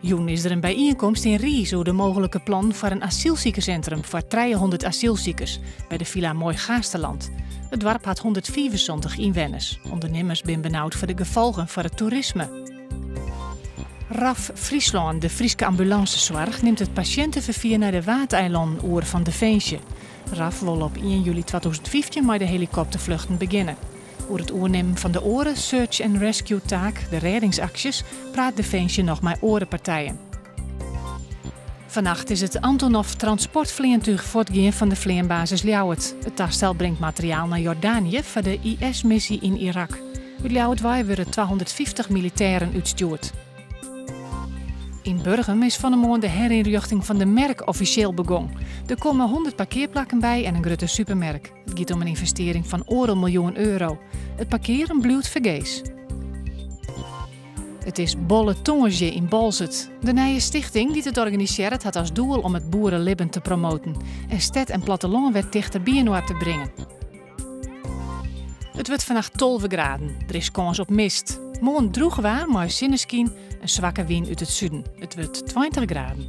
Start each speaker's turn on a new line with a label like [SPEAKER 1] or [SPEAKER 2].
[SPEAKER 1] Jûn is der in byienkomst yn Riis oer de mooglike plannen foar in asylsikerssintrum foar 300 asylsikers by de Villa Mooi Gaasterland. It doarp hat 175 ynwenners. Undernimmers binne benaud foar de gefolgen foar it toerisme. RAF Fryslân, de Fryske ambulânsesoarch, nimt it pasjinteferfier nei de Waadeilannen oer fan Definsje. RAF wol op 1 july 2015 mei de helikopterfluchten begjinne. Oer it oernimmen fan de oare search and rescue taak, de rêdingsaksjes, praat Definsje noch mei oare partijen. Fannacht is it Antonov transportfleantúch fuortgien fan de fleanbasis Ljouwert. It tastel bringt materiaal nei Jordanië foar de IS-missy yn Irak. Út Ljouwert wei wurde 250 militêren útstjoerd. Yn Burgum is fan 'e moarn de herynrjochting fan de merk offisjeel begûn. Der komme 100 parkearplakken by en in grutte supermerk. It giet om in ynvestearring fan oardel miljoen euro. It parkearen bliuwt fergees. It is Bolle Tongersdei yn Boalsert. De nije stichting dy't it organisearret hat as doel om it boerelibben te promoten en stêd en plattelân wer tichter byinoar te bringen. It wurdt fannacht 12 graden. Der is kâns op mist. Moarn drûch waar mei sinneskyn, in swakke wyn út it suden. It wurdt 20 graden.